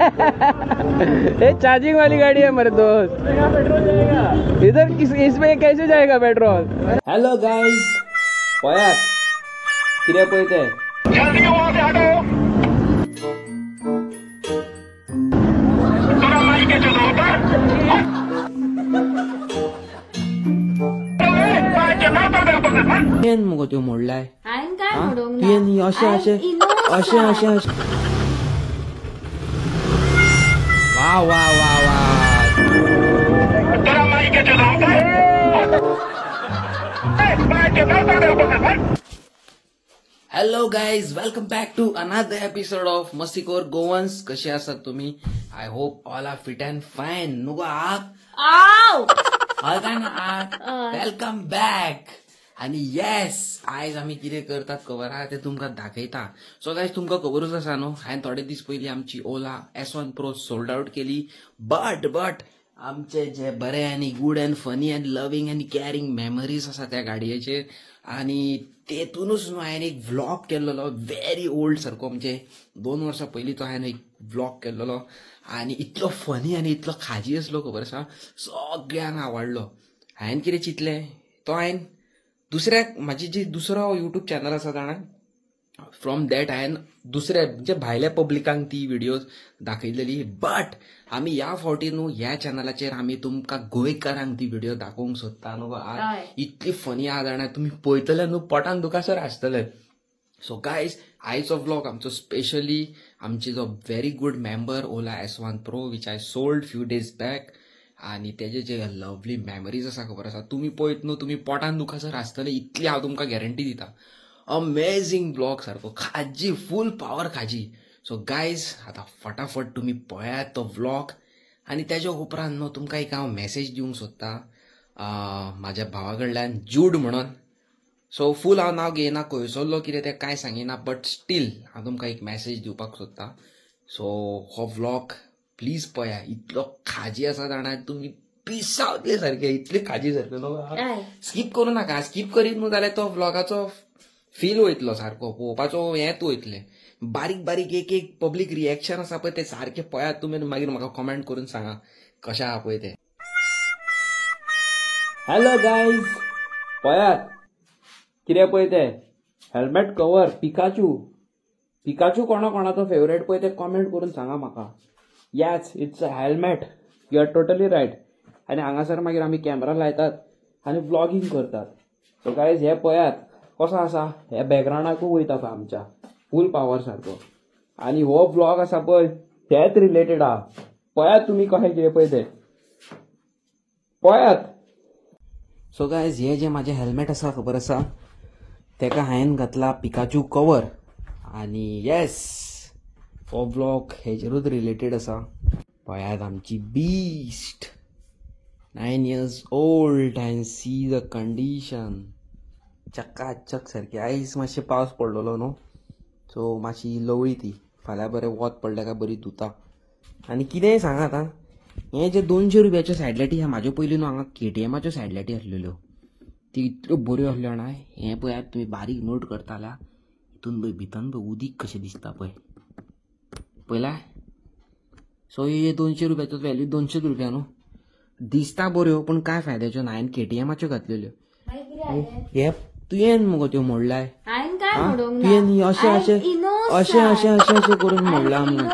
ये चार्जिंग वाली गाड़ी है मेरे दोस्त। इधर किस इसमें कैसे जाएगा पेट्रोल? हेलो गाइस, पळयात कितें पळय तें। जल्दी वहां से हटो। तुवें मुगो त्यो मोडलाय? हांवें काय मोडूंक ना। तुवें अशें अशें अशें अशें अशें। वा वा वा वा। Hello guys, welcome back to another episode of Mastikhor Goans. कशे आसात तुम्ही? I hope all are fit and fine. नुगो आग आव हय ना आग। Welcome back. आनी येस, आयज आमी कितें करतात खबर आहा तें तुमकां दाखयता। सो गायज, तुमकां खबरूच आसा न्हू, हांवें थोडे दीस पयलीं आमची Ola S1 Pro sold out केली। बट बट आमचे जे बरे आनी good and funny and loving and caring memories आसा त्या गाडयेचेर, आनी तेतूनच न्हू हांवें एक व्लॉग केल्लो व्हेरी ओल्ड सारको, म्हणजे 2 वर्सां पयलीं तो हांवें एक व्लॉग केल्लो आनी इतलो फनी आनी इतलो खाजी आसलो खबर आसा, सगळ्यांक आवडलो। हांवें कितें चिंतलें, तो हांवें दुसऱ्या म्हाजी जी दुसरो युट्यूब चॅनल आसा जाणा, फ्रॉम that हांवें दुसऱ्या म्हणजे भायल्या पब्लिकांक ती व्हिडियोज दाखयलेली। बट आमी ह्या फावटी न्हू ह्या चॅनलाचेर आमी तुमकां गोंयकारांक ती व्हिडियो दाखोवंक सोदता न्हू। इतली फनी आहा जाणा, तुमी पळयतले न्हू पोटान दुखासर आसतले। सो गायज, आयचो व्लॉग आमचो स्पेशली आमची जो very good member Ola S1 Pro which I sold few days back, आनी तेजे जे लवली मेमरीज आसा खबर आसा, तुमी पळयत न्हू तुमी पोटान दुखासर आसतले, इतली हांव तुमकां गॅरंटी दिता। अमेझींग ब्लॉग सारको, खाजी, फूल पावर खाजी। सो गायज, आतां फटाफट तुमी पळयात तो व्लॉग, आनी तेज्या उपरांत न्हू तुमकां एक हांव मॅसेज दिवंक सोदता म्हाज्या भावा कडल्यान, जूड म्हणून। सो फूल हांव नांव घेयना, खंयसरलो कितें तें कांय सांगिना, बट स्टील हांव तुमकां एक मॅसेज दिवपाक सोदता। सो हो व्लॉग प्लीज पळया, इतलो खाजी आसा जाणा, तुमी पिसावतले सारके, इतले खाजी सारके न्हू। स्कीप करूं नाका, स्कीप करीत न्हू जाल्यार तो व्लॉगाचो फील वयतलो सारको, पळोवपाचो हेंच वयतलें। बारीक बारीक एक एक पब्लीक रिएक्शन आसा पळय तें सारकें पळयात तुमी, मागीर म्हाका कमेंट करून सांगा कशें आहा पळय तें। हॅलो गायज, पळयात कितें पळय तें, हेल्मेट कवर पिकाचू। पिकाचू कोणा कोणाचो फेवरेट पळय तें कमेंट करून सांगा म्हाका। Yes, it's a helmet, you are totally right. आनी हांगासर मागीर आमी कॅमेरा लायतात आनी व्लॉगींग करतात। सो गायज, हें पळयात कसो आसा, हे बॅकग्रावंडाकूय वयता पळय आमच्या फूल पावर सारको। आनी हो व्लॉग आसा पळय तेच रिलेटेड आहा, पळयात तुमी कशें कितें पळय तें पळयात। सो गायज, हे जे म्हाजें हेल्मेट आसा खबर आसा, तेका हांवें घातला पिकाचू कवर, आनी येस, हो व्लॉग हेजेरूच रिलेटेड आसा। पळयात आमची beast, 9 years old and see the condition, चकाचक सारकी। आयज मातशें पावस पडलेलो न्हू, सो मातशी लवळी ती, फाल्यां बरें वत पडलें काय बरी धुता। आनी कितेंय सांगा आतां, हें जे 200 रुपयाच्यो सायड लायटी ह्या म्हाज्यो पयलीं न्हू हांगा KTMाच्यो सायड लायटी आसलेल्यो, ती इतल्यो बऱ्यो आसल्यो जाणा। हें पळयात तुमी बारीक नोट करता जाल्यार हितून पळय भितर पळय उदीक कशें दिसता पळय, पळयला। सो हे 200 रुपयाचो व्हॅल्यू 200 रुपया न्हू, दिसता बऱ्यो पूण कांय फायद्याच्यो ना। हांवें KTMाच्यो घातलेल्यो। हे तुवें मुगो त्यो मोडलाय? हांवें काय मोडूंक ना। तुवें अशें अशें अशें अशें अशें अशें करून मोडला मुगो।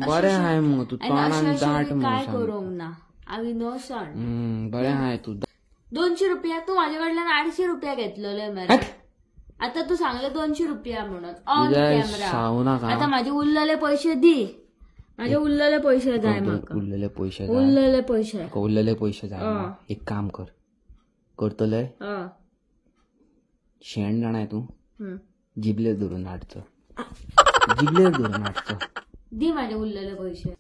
बरें आहाय मुगो तूं, तोंडान दाट काय करूंक ना, हांव इनोसंट। बरें आहाय तूं। 200 रुपया तूं म्हाजे कडल्यान 800 रुपया घेतलेले मरे, आतां तूं सांगले 200 रुपया म्हणून ऑन कॅमेरा। आतां म्हाजे उरलेले पयशे दी, म्हाजे उरलेले पयशे जाय म्हाका, उरलेले पयशे, उरलेले पयशे, उरलेले पयशे जाय। एक काम कर, करतले शेण जाणाय तूं, जिबलेर धरून हाडचो, जिबलेर धरून हाडचो, दी म्हाजे उरलेले पयशे।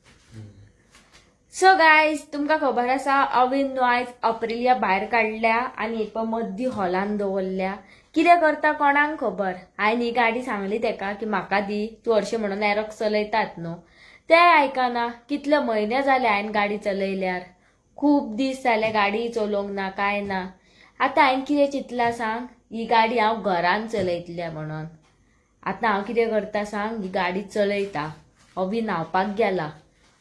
सो गायज, तुमकां खबर आसा अवीन न्हू आयज अप्रिलिया भायर काडल्या आनी एक मद्दी हॉलान दवरल्या। कितें करता कोणाक खबर। हांवें ही गाडी सांगली तेका की म्हाका दी, तूं हरशीं म्हणून एरोक्स चलयतात न्हू, ते आयकना। कितले म्हयने जाले हांवें गाडी चलयल्यार, खूब दीस जाले गाडी चलोवंक ना काय ना। आतां हांवें कितें चिंतलां सांग, ही गाडी हांव घरान चलयतलें म्हणून। आतां हांव कितें करता सांग, ही गाडी चलयता. अवी न्हांवपाक गेला,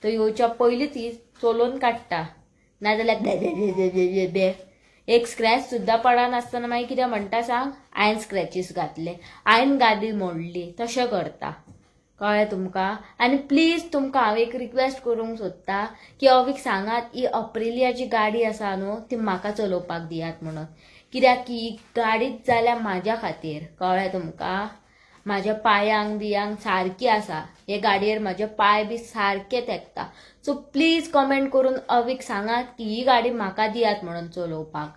तो येवच्या पयलींच ही चलोवन काडटा, नाजाल्यार बे बे एक स्क्रॅच सुद्दां पडनासतना मागीर कितें म्हणटा सांग, हांवें स्क्रॅचीस घातले, हांवें गाडी मोडली, तशें करता. कळ्ळें तुमकां? आनी प्लीज तुमकां हांव एक रिक्वेस्ट करूंक सोदता की अवीक सांगात ही अप्रिलियाची गाडी आसा न्हू ती म्हाका चलोवपाक दियात म्हणून. कित्याक की ही गाडीच जाल्या म्हाज्या खातीर. कळ्ळें तुमकां? म्हाज्या पांयांक बियांक सारकी आसा हे गाडयेर, म्हाजे पांय बी सारके तेकता. सो प्लीज कमेंट करून अवीक सांगात की ही गाडी म्हाका दियात म्हणून चलोवपाक.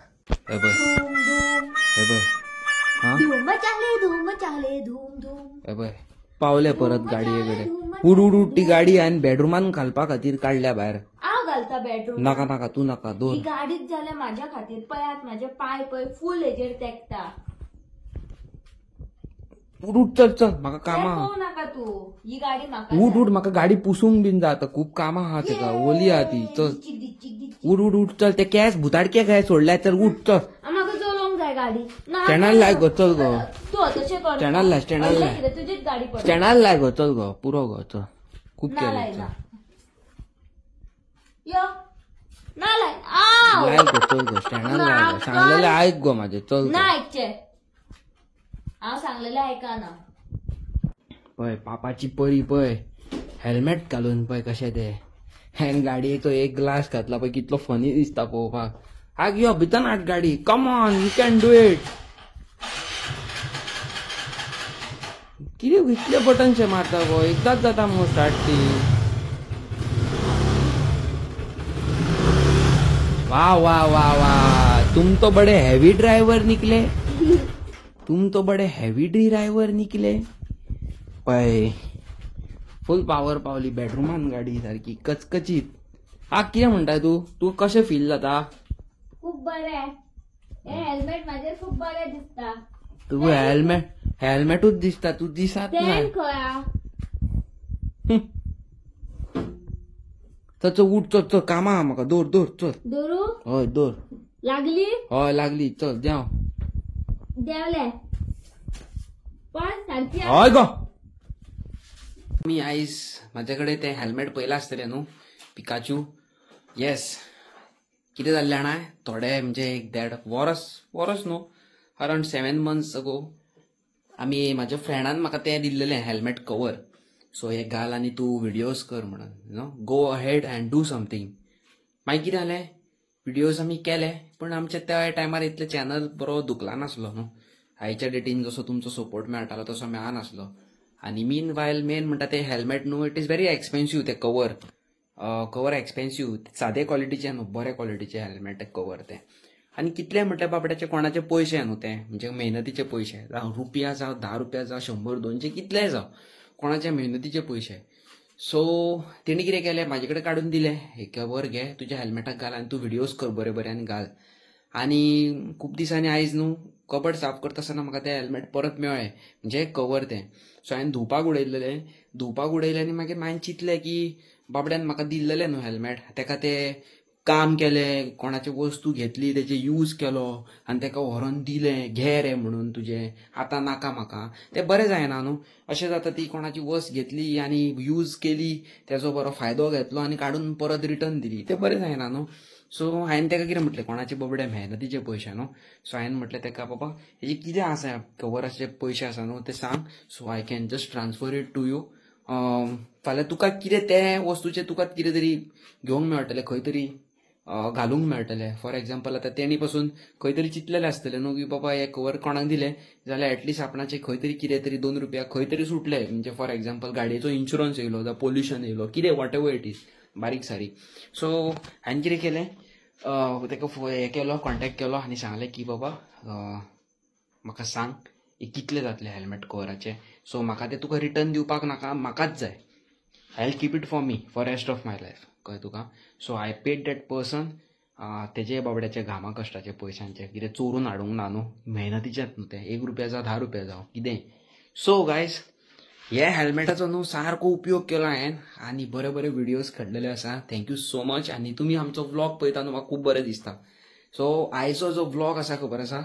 धूम चाले धूम चाले धूम धूम. पावले परत गाडये कडेन. उड उड उड ती गाडी हांवें बेडरुमान घालपा खातीर काडल्या भायर. हांव घालता बेडरूम. नाका नाका तूं नाका, दोन. ही गाडीच जाल्या म्हाज्या खातीर. पळयात म्हाजे पांय पळय फूल हेजेर तेकता. उड उड चल चल, म्हाका कामां आहा. नाका तूं, ही गाडी म्हाका. उड उड, म्हाका गाडी पुसूंक बीन जाता, खूब कामां आहा तेका, ओली आहा ती. चल उड उड उड चल, ते केस भुताडके काय सोडल्या, चल उठ चल. म्हाका चलोवंक जाय गाडी. स्टँडार लाय गो, चल गो. तूं तशें कर, स्टँडार लाय, स्टँडार लाय, तुजीच गाडी पडटा. स्टँडार लाय गो, चल गो, पुरो गो, चल. खूब केलें, चल यो ना लाय, लाय गो, चल गो, स्टँडार लाय गो. सांगलेलें आयक गो म्हाजें, चल. ना आयकचें, हांव सांगलेलें आयकना. पळय पापाची परी पळय, हेल्मेट घालून पळय कशें तें. हांवें गाडयेचो एक ग्लास घातला पळय, कितलो फनी दिसता पळोवपाक. आग यो भितर हाड गाडी, come on, you can do it. कितें इतले बटन शे मारता गो, एकदांच जाता मगो स्टार्ट ती. वा वा वा वा, तुम तो बडे हेवी ड्रायव्हर निकले, तुम तो बडे हेवी ड्रायव्हर निकले. पळय फूल पावर पावली बेडरुमान गाडी सारकी कचकचीत. हा कितें म्हणटा तूं, तूं कशें फील जाता? खूब बरें, हे हेल्मेट म्हाजेर खूब बरें दिसता. तूं हेल्मेट हेल्मेटूच दिसता, तूं दिसत ना. चल चल उठ, चल चल, कामां आहा म्हाका. दोर दोर चल, दोरू. हय दोर. लागली? हय लागली, चल देंव. देंवले पण सारकी. हय गो. मी आयज म्हाजे कडेन तें हेल्मेट पळयलां आसतलें न्हू, पिकाचू. येस, कितें जाल्लें जाणा, थोडे म्हणजे एक देड वरस, वरस न्हू, अरावंड 7 मंथ्स अगो आमी म्हाज्या फ्रेंडान म्हाका तें दिल्लेलें हेल्मेट कवर. सो हें घाल आनी तूं विडियोज कर म्हणून, you know, go ahead and do something. मागीर कितें जालें, विडियोज आमी केले, पूण आमच्या त्या टायमार इतलें चॅनल बरो दुखला नासलो न्हू. आयच्या डेटीन जसो तुमचो सपोर्ट मेळटालो तसो मेळनासलो. आनी मीन वायल मेन म्हणटा तें हेल्मेट न्हू, it is very expensive. तें कवर कवर एक्सपेन्सीव, सादे क्वॉलिटीचें न्हू, बरे क्वॉलिटीचें हेल्मेट कवर तें. आनी कितले म्हटल्यार बाबड्याचे कोणाचे पयशे न्हू ते, म्हणजे मेहनतीचे पयशे, जावं रुपया जावं 10 रुपया जावं 100 200 कितलेय जावं, कोणाच्या मेहनतीचे पयशे. सो तेणी कितें केलें, म्हाजे कडेन काडून दिलें, हे कवर घे, तुज्या हेल्मेटाक घाल आनी तूं विडियोज कर बरे बरे आनी घाल. आनी खूब दिसांनी आयज न्हू कबड साफ करता आसतना म्हाका तें हेल्मेट परत मेळ्ळें, म्हणजे कवर तें. सो हांवें धुवपाक उडयलेलें, धुवपाक उडयलें आनी मागीर हांवें चिंतलें की बाबड्यान म्हाका दिल्लेलें न्हू हेल्मेट, तेका तें काम केलें, कोणाची वस्तू घेतली, तेजे यूज केलो आनी तेका व्हरोन दिलें, घे रे म्हणून तुजें, आतां नाका म्हाका, तें बरें जायना न्हू. अशें जाता ती कोणाची वस्त घेतली आनी यूज केली, तेजो बरो फायदो घेतलो आनी काडून परत रिटर्न दिली, तें बरें जायना न्हू. सो हांवें तेका कितें म्हटलें, कोणाचे बाबडे मेहनतीचे पयशे न्हू. सो हांवें म्हटलें तेका, बाबा हेजे कितें आसा कवराचे पयशे आसा न्हू ते सांग, so I can just transfer it to you. फाल्यां तुका कितें ते वस्तूचें तुका कितें तरी घेवंक मेळटलें, खंय तरी घालूंक मेळटलें. फॉर एग्जाम्पल आतां तेणी पसून खंय तरी चिंतलेलें आसतलें न्हू की बाबा हें कवर कोणाक दिलें जाल्यार एटलिस्ट आपणाचें खंय तरी कितें तरी 2 रुपया खंय तरी सुटले. म्हणजे फॉर एग्जाम्पल गाडयेचो इन्शुरन्स येयलो जावं पोल्युशन येयलो, कितें what ever it is, बारीक सारीक. सो हांवें कितें केलें, तेका हें केलो, कॉन्टेक्ट केलो आनी सांगलें की बाबा म्हाका सांग कितले जातले हेल्मेट कवराचे, सो म्हाका ते तुका रिटर्न दिवपाक नाका, म्हाकाच जाय, I will keep it for me for rest of my life, कळ्ळें तुका. So I paid that person तेजे बाबड्याचे घामा कश्टाचे पयशांचे, कितें चोरून हाडूंक ना न्हू, मेहनतीचेच न्हू तें, 1 रुपया जावं 10 रुपया जावं कितेंय. सो गायज हे हेल्मेटाचो न्हू सारको उपयोग केलो हांवें आनी बरे बरे विडियोज काडलेले आसा. Thank you so much. आनी तुमी आमचो व्लॉग पळयता न्हू, म्हाका खूब बरें दिसता. सो आयचो जो व्लॉग आसा खबर आसा,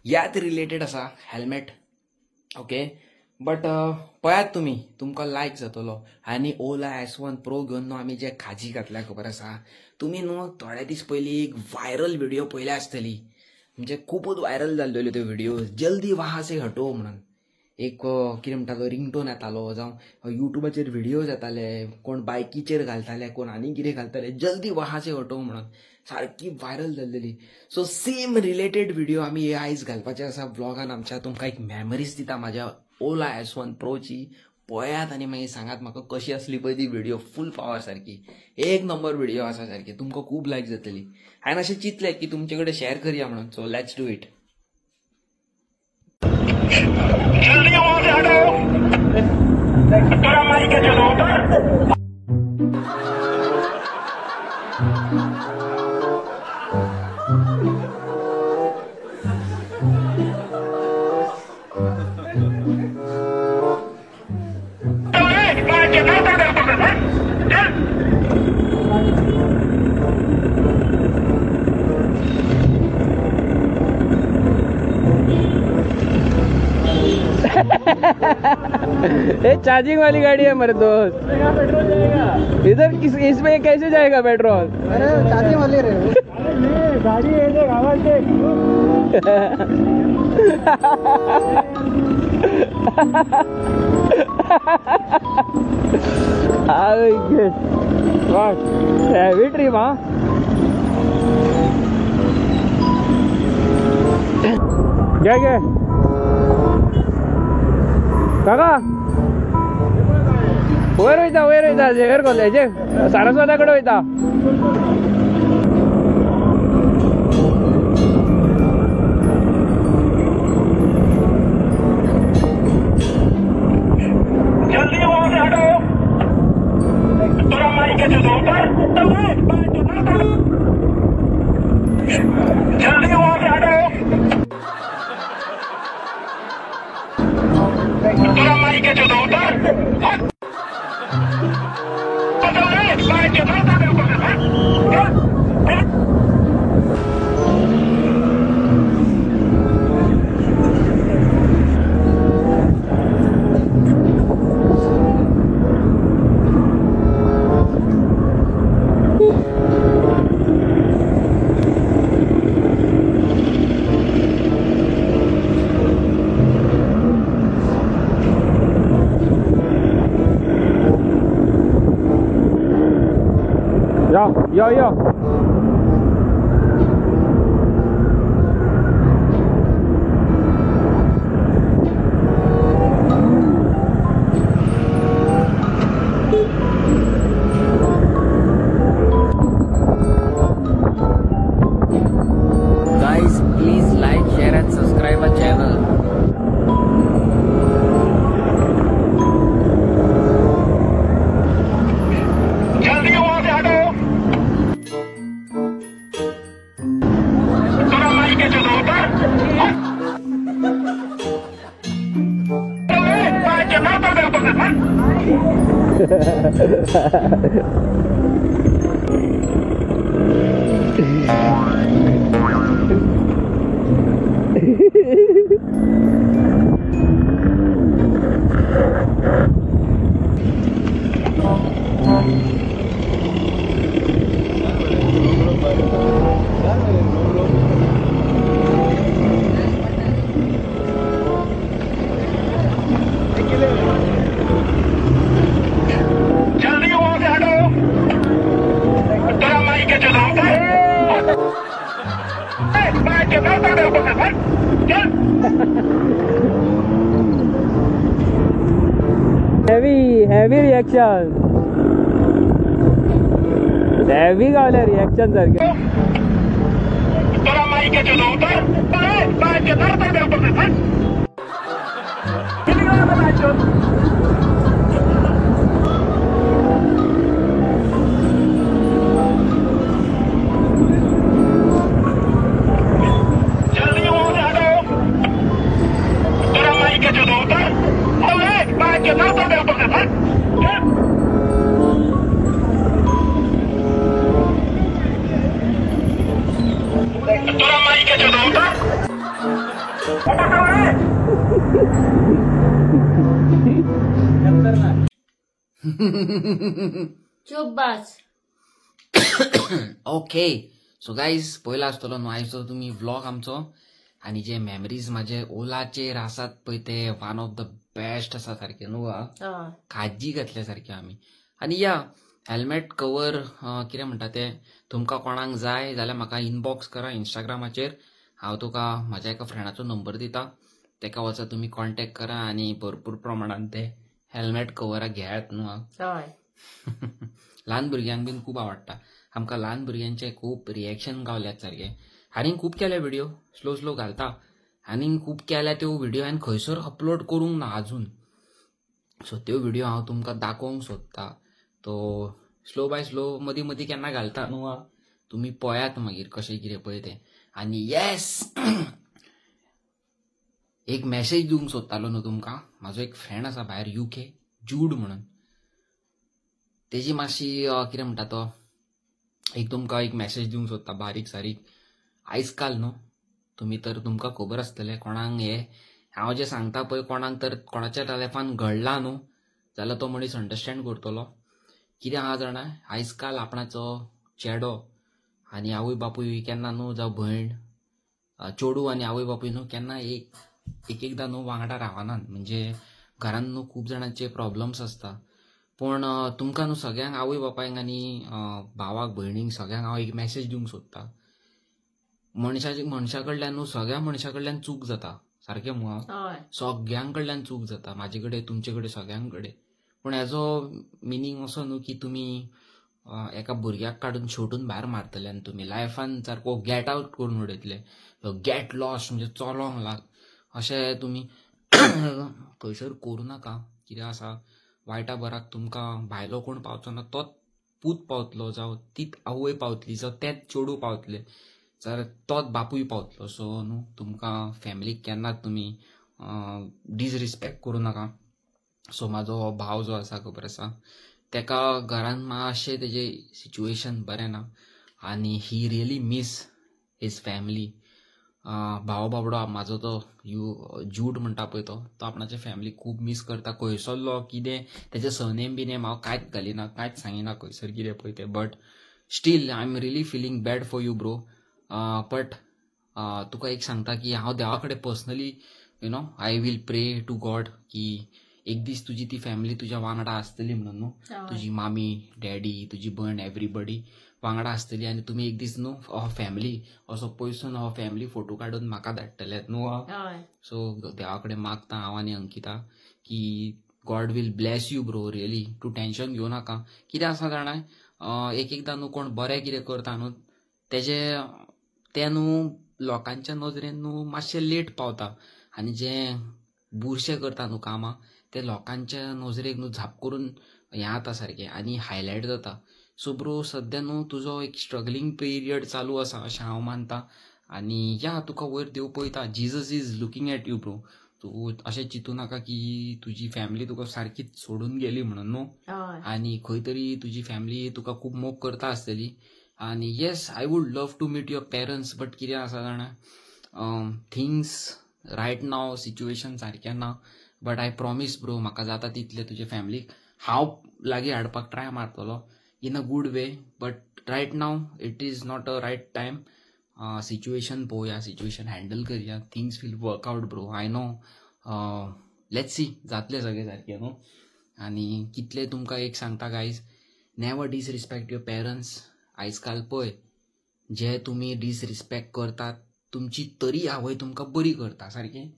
ह्याच रिलेटेड आसा हेल्मेट. ओके, बट पळयात तुमी, तुमकां लायक जातलो. आनी ओला S1 Pro घेवन न्हू आमी जे खाजी घातल्या खबर आसा. तुमी न्हू थोडे दीस पयलीं एक व्हायरल व्हिडिओ पळयल्या आसतली, म्हणजे खुबूच व्हायरल जाल्लेल्यो त्यो व्हिडिओ, जल्दी वहा से हटो म्हणून एक कितें म्हणटा तो रिंगटोन येतालो, जावं युट्यूबाचेर व्हिडियोज येताले, कोण बायकीचेर घालताले, कोण आनी कितें घालताले, जल्दी वहा से हटो म्हणून सारकी व्हायरल जाल्लेली. सो सेम रिलेटेड व्हिडिओ आमी हे आयज घालपाचे आसा व्लॉगान आमच्या. तुमकां एक मेमरीज दिता म्हाज्या ओला S1 Proची. पळयात आनी मागीर सांगात म्हाका कशी आसली पळय ती व्हिडिओ. फूल पावर सारकी, एक नंबर व्हिडिओ आसा सारकी, तुमकां खूब लायक जातली. हांवें अशें चिंतलें की तुमचे कडेन शेअर करया म्हणून. So let's do it. जल्दी वहां से हटो, तेरा माइक चलो उतर. ये चार्जिंग वाली गाड़ी है मेरे दोस्त, पेट्रोल जाएगा इधर, किस इसमें कैसे जाएगा पेट्रोल? अरे चार्जिंग वाली रे गाड़ी है, देख आवाज देख. Heavy trip. हाँ क्या क्या काका वयर वयता, वयर वयता, झेवियर कॉलेज सारस्वता कडेन वयता. जल्दी वहां से हटो, तेरा माइक चलो उतर. जल्दी वहां से हटो, तेरा माइक चलो उतर. यो यो guys, please like, share and subscribe our channel. जल्दी वहां से हटो, तेरा माइक चलो उतर. जल्दी वहां से हटो, तेरा माइक चलो उतर. हेवी हेवी रिएक्शन, हेवी गावल्या रिएक्शन सारखे. तेरा माइक चलो उतर. जल्दी वहां से हटो, तेरा माइक चलो उतर. तेरा माइक चलो उतर. चुप बस. ओके, सो गायज पयला आसतलो न्हू आयचो तुमी व्लॉग आमचो आनी जे मेमरीज माझे ओलाचेर आसात पळय ते वन ऑफ the best आसा सारके न्हू काजी घातल्या सारके आमी. आनी या हेल्मेट कवर कितें म्हणटा ते तुमकां कोणाक जाय जाल्यार म्हाका इनबॉक्स करा इंस्टाग्रामाचेर. हांव तुका म्हाज्या एका फ्रेंडाचो नंबर दिता, तेका वचा तुमी कॉन्टेक्ट करा आनी भरपूर प्रमाणान ते हेल्मेट कवरां घेयात न्हू. ल्हान भुरग्यांक बीन खूब आवडटा. आमकां ल्हान भुरग्यांचे खूब रिएक्शन गावल्यात सारके. आनी खूब केल्या व्हिडिओ स्लो स्लो घालता आनी खूब केल्या त्यो व्हिडिओ हांवें खंयसर अपलोड करूंक ना अजून. सो त्यो व्हिडिओ हांव तुमकां दाखोवंक सोदता. तो स्लो बाय स्लो मदीं मदीं केन्ना घालता न्हू, तुमी पळयात मागीर कशें कितें पळय तें. आनी येस, एक मॅसेज दिवंक सोदतालो न्हू तुमकां. म्हाजो एक फ्रेंड आसा भायर UK, जूड म्हणून. तेजी मातशी कितें म्हणटा तो एक तुमकां एक मॅसेज दिवंक सोदता बारीक सारीक. आयज काल न्हू तुमी तर तुमकां खबर आसतलें कोणाक हे हांव जें सांगता पळय कोणाक तर कोणाच्या लायफान घडलां न्हू जाल्यार तो मनीस अंडरस्टँड करतलो. कितें आहा जाणा, आयज काल आपणाचो चेडो आनी आवय बापूय केन्ना न्हू जावं भयण चेडू आनी आवय बापूय न्हू केन्ना एक एकदां न्हू वांगडा रावनात. म्हणजे घरान न्हू खूब जाणांचे प्रॉब्लम्स आसता. पूण तुमकां न्हू सगळ्यांक आवय बापायक आनी भावाक भयणींक सगळ्यांक हांव एक मॅसेज दिवंक सोदता. मनशा कडल्यान न्हू सगळ्या मनशा कडल्यान चूक जाता सारकें मुगो, सगळ्यां कडल्यान चूक जाता, म्हाजे कडेन तुमचे कडेन सगळ्यां कडेन. पूण हेजो मिनींग असो न्हू की तुमी एका भुरग्याक काडून शेवटून भायर मारतले आनी तुमी लायफान सारको गेट आवट करून उडयतले, गेट लॉस्ट म्हणजे चलोंक लाग अशें तुमी खंयसर करूं नाका. कितें आसा वायटा बराक तुमकां भायलो कोण पावचो ना, तोच पूत पावतलो जावं तीच आवय पावतली जावं तेच चेडूं पावतलें जाल्यार तोच बापूय पावतलो. सो न्हू तुमकां फॅमिलीक केन्नाच तुमी डिसरिस्पेक्ट करूं नाका. सो म्हाजो हो भाव जो आसा खबर आसा तेका घरान मातशें तेजें सिच्युएशन बरें ना आनी he really miss his family. भाव बाबडो म्हाजो तो जूड म्हणटा पळय तो आपणाचे फॅमिली खूब मीस करता. खंयसरलो कितें तेजें सरनेम बिनेम हांव कांयच घालिना, कांयच सांगिना खंयसर कितें पळय तें. But still I am really feeling bad for you bro. But तुका एक सांगता की हांव देवा कडेन personally you know I will pray to God की एक दीस तुजी ती फॅमिली तुज्या वांगडा आसतली म्हणून न्हू, तुजी मामी डॅडी तुजी भयण एवरीबडी वांगडा आसतली आनी तुमी एक दीस न्हू हो फॅमिली असो पयसून हो फॅमिली फोटो काडून म्हाका धाडटले न्हू. सो देवा कडेन मागता हांव आनी अंकिता की God will bless you bro. Really तूं टेंशन घेवं नाका. कितें आसा जाणा, एक एकदां न्हू कोण बरें कितें करता न्हू तेजें तें न्हू लोकांच्या नदरेन न्हू मातशें लेट पावता आनी जें बुरशें करता न्हू कामां ते लोकांच्या नजरेक न्हू झाप करून हें जाता सारकें आनी हायलायट जाता. सो ब्रो सद्या न्हू तुजो एक स्ट्रगलींग पिरियड चालू आसा अशें हांव मानता आनी या तुका वयर देव पळयता. Jesus is looking at you bro. तूं अशें चिंतू नाका की तुजी फॅमिली तुका सारकीच सोडून गेली म्हणून न्हू, आनी खंय तरी तुजी फॅमिली तुका खूब मोग करता आसतली. आनी yes, I would love to meet your parents. But कितें आसा जाणा, थिंग्स रायट नाव सिच्युएशन सारकें ना. बट I promise bro, म्हाका जाता तितलें तुजे फॅमिलीक हांव लागीं हाडपाक try मारतलो in a good way. But right now it is not a right time. Situation पळोवया, सिच्युएशन हँडल करया, things will work out bro. I know, let's see जातलें सगळें सारकें न्हू. आनी कितलें तुमकां एक सांगता guys, never disrespect your parents. आयज काल पळय जे तुमी डिसरिस्पेक्ट करतात तुमची तरी आवय तुमकां बरी करता सारकें.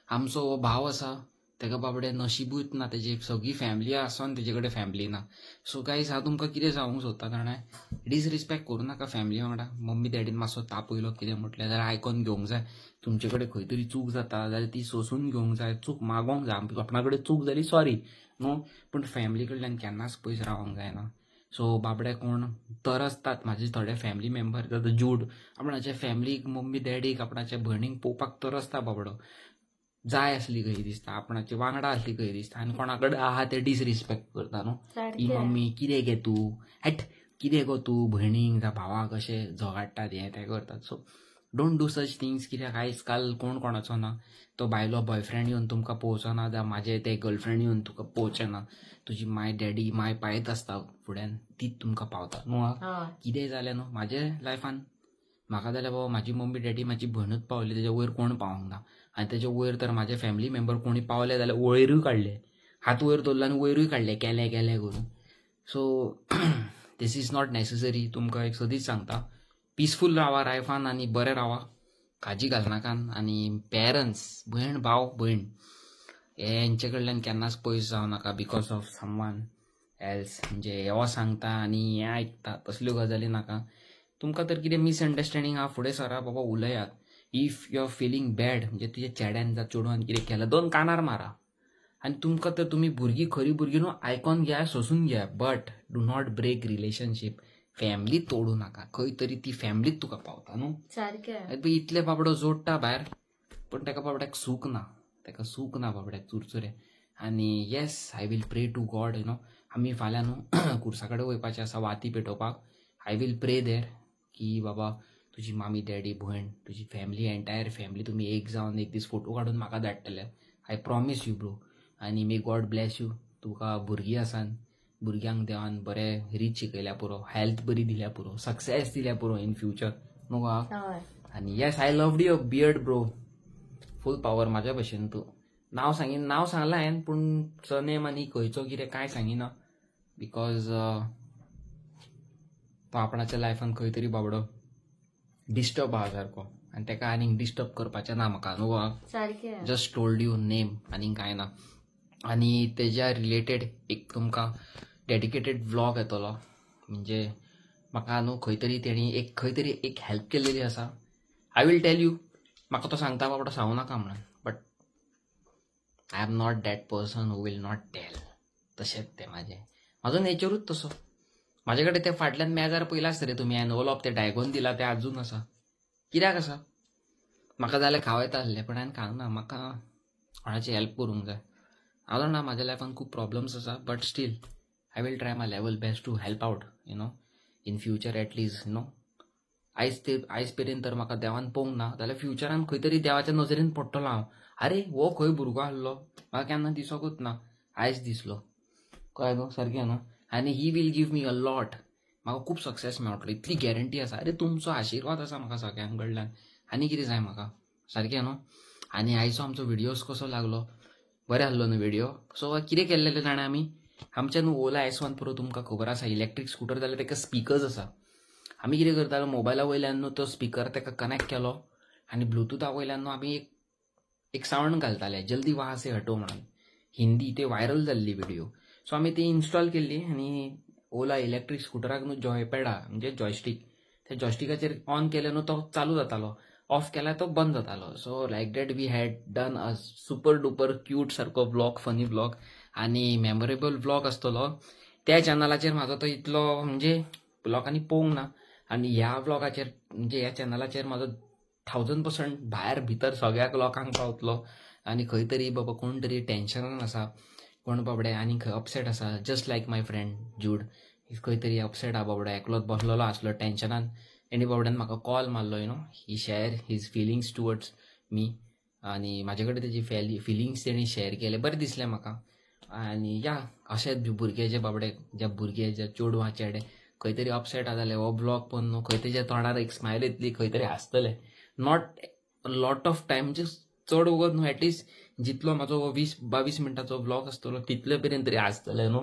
आमचो हो भाव आसा तेका बाबडे नशिबूच ना, तेजी सगळी फॅमिली आसून तेजे कडेन फॅमिली ना. सो गायज हांव तुमकां कितें सांगूंक सोदता जाणा, डिसरिस्पेक्ट करूं नाका फॅमिली वांगडा. मम्मी डॅडीन मातसो तापयलो कितें म्हटलें जाल्यार आयकोन घेवंक जाय. तुमचे कडेन खंय तरी चूक जाता जाल्यार ती सोंसून घेवंक जाय, चूक मागोंक जाय. आपणा कडेन चूक जाली सॉरी न्हू, पूण फॅमिली कडल्यान केन्नाच पयस रावंक जायना. सो बाबडे कोण तरसतात म्हाजे थोडे फॅमिली मेंबर, जूड आपणाच्या फॅमिलीक मम्मी डॅडीक आपणाच्या भयणीक पळोवपाक तरसता बाबडो. जाय आसली खंय दिसता, आपणाचे वांगडा आसली खंय दिसता आनी कोणा कडेन आहा ते डिसरिस्पेक्ट करता न्हू. ही मम्मी कितें गे तूं, हॅट कितें गो तूं, भयणीक जावं भावाक अशें झगडटात हें तें करतात. So Don't do such things कित्याक आयज काल कोण कोणाचो ना. तो बायलो बॉयफ्रेंड येवन तुमकां पळोवचो ना, जावं म्हाजें तें गर्लफ्रेंड येवन तुका पळोवचें ना. तुजी माय डॅडी माय पायत आसता फुड्यान, तीच तुमकां पावता न्हू. कितेंय जालें न्हू म्हाजे लायफान म्हाका जाल्यार बाबा म्हाजी मम्मी डॅडी म्हाजी भयणूच पावली, तेज्या वयर कोण पावोंक ना. आनी तेज्या वयर तर म्हाजे फॅमिली मेंबर कोणी पावले जाल्यार वयरूय काडले, हात वयर दवरलो आनी वयरूय काडले, केलें केलें करून. So this is not necessary. तुमकां एक सदींच सांगता, पिसफूल रावा लायफान आनी बरें रावा, काळजी घालनाकान. आनी पेरंट्स, भयण भाव भयण हेंचे कडल्यान केन्नाच पयस जावं नाका because of someone else. म्हणजे हो सांगता आनी हें आयकता तसल्यो गजाली नाका. तुमकां तर कितें मिसअंडरस्टँडींग आहा फुडें सरा बाबा, उलयात. If you are feeling bad म्हणजे तुज्या चेड्यान जावं चेडवान कितें केलां, दोन कानार मारा. आनी तुमकां तर तुमी भुरगीं खरी भुरगीं न्हू, आयकोन घेया, सोंसून घेया, but do not break relationship. Family तोडू नाका, खंय तरी ती फॅमिलीच तुका पावता न्हू. सारकें इतले बाबडो जोडटा भायर, पूण ताका बाबड्याक सूख ना, ताका सूख ना बाबड्याक, चुरचुरे. आनी yes, I will pray to God you know. आमी फाल्यां न्हू कुर्सा कडेन वयपाचें आसा वाती पेटोवपाक. I will pray there की बाबा तुजी मामी डॅडी भयण तुजी फॅमिली एंटायर फॅमिली तुमी एक जावन एक दीस फोटो काडून म्हाका धाडटले. I promise you bro. आनी मे गॉड ब्लेस you. तुका भुरगीं आसान, भुरग्यांक देवान बरें रीत शिकयल्या पुरो, हेल्थ बरी दिल्या पुरो, सक्सेस दिल्या पुरो इन फ्युचर न्हू. आनी yes, I loved your beard bro, full power म्हाज्या भशेन तूं. नांव सांगीन, नांव सांगलां हांवें, पूण सरनेम आनी खंयचो कितें कांय सांगिना, because तो आपणाच्या लायफान खंय तरी बाबडो डिस्टर्ब आहा सारको, आनी ताका आनीक डिस्टर्ब करपाचें ना म्हाका न्हू. जस्ट टोल्ड you name, आनीक कांय ना. आनी तेज्या रिलेटेड एक तुमकां डेडिकेटेड व्लॉग येतलो. म्हणजे म्हाका न्हू खंय तरी तेणी एक खंय तरी एक हेल्प केल्लेली आसा. I will tell you. म्हाका तो सांगता बाबडो सांगू नाका म्हणून, but I am not that person who will not tell. तशेंच तें म्हाजें, म्हाजो नेचरूच तसो. म्हाजे कडेन ते फाटल्यान मेजार पयलां आसता रे तुमी एनवलॉप ते डायगोन दिला ते आजून आसा. कित्याक आसा? म्हाका जाल्यार खावं येता आसलें, पण हांवें खावंक ना. म्हाका कोणाची हेल्प करूंक जाय. हांव जाणा म्हाज्या लायफान खूब प्रॉब्लम्स आसा, but still I will try my level best to help out you know in future at least you know. आयज ते आयज मेरेन तर म्हाका देवान पळोवंक ना, जाल्यार फ्युचरान खंय तरी देवाच्या नजरेन पडटलो हांव. आरे हो खंय भुरगो आसलो, म्हाका केन्ना दिसोकूच ना, आयज दिसलो. कळ्ळें न्हू? सारकें न्हू. आनी he will give me a lot. म्हाका खूब सक्सेस मेळटलो इतली गॅरंटी आसा. आरे तुमचो आशिर्वाद आसा म्हाका सगळ्यां कडल्यान, आनी कितें जाय म्हाका. सारकें न्हू. आनी आयचो आमचो व्हिडियोज कसो लागलो? बरें आहलो न्हू व्हिडियो. सो कितें केल्लें जाणा आमी, आमच्या न्हू ओला S1 पुरो तुमकां खबर आसा इलेक्ट्रीक स्कुटर जाल्यार ताका स्पिकर्स आसा. आमी कितें करतालो, मोबायला वयल्यान न्हू तो स्पिकर ताका कनेक्ट केलो आनी ब्लुटूथा वयल्यान न्हू आमी एक सावंड घालताले, जल्दी वहा से हटो म्हणून, हिंदी ते व्हायरल जाल्ली व्हिडियो. सो आमी ती इन्स्टॉल केल्ली आनी ओला इलेक्ट्रीक स्कुटराक न्हू जॉयपॅडा म्हणजे जॉयस्टीक, त्या जॉयस्टिकाचेर ऑन केलें न्हू तो चालू जातालो, ऑफ केल्यार तो बंद जातालो. So like that we had done a super duper cute सारको व्लॉग, फनी व्लॉग आनी मेमोरेबल व्लॉग आसतलो. त्या चॅनलाचेर म्हाजो तो इतलो म्हणजे लोकांनी पळोवंक ना, आनी ह्या व्लॉगाचेर म्हणजे ह्या चॅनलाचेर म्हाजो 1000% भायर भितर सगळ्याक लोकांक पावतलो. आनी खंय तरी बाबा कोण तरी टेन्शनान आसा, कोण बाबडे आनी खंय अपसेट आसा, just like my friend Jude खंय तरी अपसेट आहा बाबडो, एकलोच बसलेलो आसलो टेन्शनान. तेणी बाबड्यान म्हाका कॉल मारलो, you know he share his feelings towards me, आनी म्हाजे कडेन तेजी फिलिंग्स तेणी शेअर केले, बरें दिसलें म्हाका. आनी या अशेंच भुरगे जे बाबडे, जे भुरगे जे चेडवां चेडे खंय तरी अपसेट आहा जाल्यार हो ब्लॉग पळोवन न्हू खंय तेज्या तोंडार एक स्मायल येतली, खंय तरी हांसतले. Not lot of time म्हणजे चड वगत न्हू, एटलिस्ट जितलो म्हाजो 20-22 मिनटाचो व्लॉग आसतलो तितले मेरेन तरी हांसतले न्हू.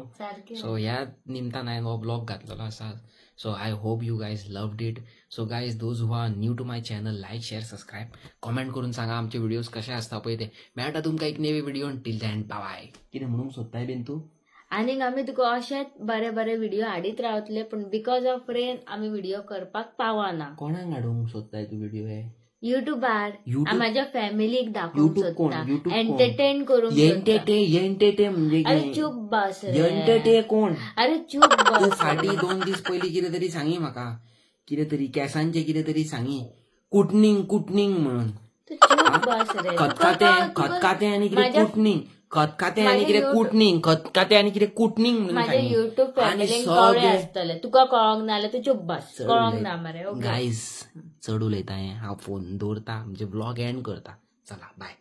सो ह्या निमतान हांवें हो व्लॉग घातलेलो आसा. So I hope you guys loved it. So guys, those who are new to my channel, like, share, subscribe, comment करून सांगा आमचे व्हिडिओज कशे आसता पळय ते. मेळटा तुमकां एक नवी व्हिडिओ, टिल then बाय. कितें म्हणूंक सोदताय बीन तूं? आनीक आमी तुका अशेच बरे बरे व्हिडिओ हाडीत रावतले, पूण because of rain आमी व्हिडिओ करपाक पावना. कोणाक हाडूंक सोदताय तूं व्हिडिओ हे? युट्यूबार माझ्या फॅमिलीक दाखोवंक सोदता, एंटरटेन करूंक. एंटरटेन म्हणजे अरे चूप बस रे. एंटरटेन कोण? अरे चूप बस. फाटीं 2 दीस पयलीं कितें तरी सांगी म्हाका, कितें तरी केंसांचें कितें तरी सांगी, कुटनींग कुटनींग म्हणून. चूप बस रे. खतखातें खतखातें आनी कितें कुटनींग. खतखातें आनी कितें कुटणींग, खतखातें आनी कितें कुटणींग म्हणून माझ्या सांगी. युट्यूब आनी फॅमिलीक कळ्ळें सगळे आसतलें, तुका कळोंक ना जाल्यार तूं चुप बस, कळोंक ना मरे. ओके गायज, चड उलयता हें, हांव फोन दवरता, म्हणजे ब्लॉग एंड करता. चला बाय.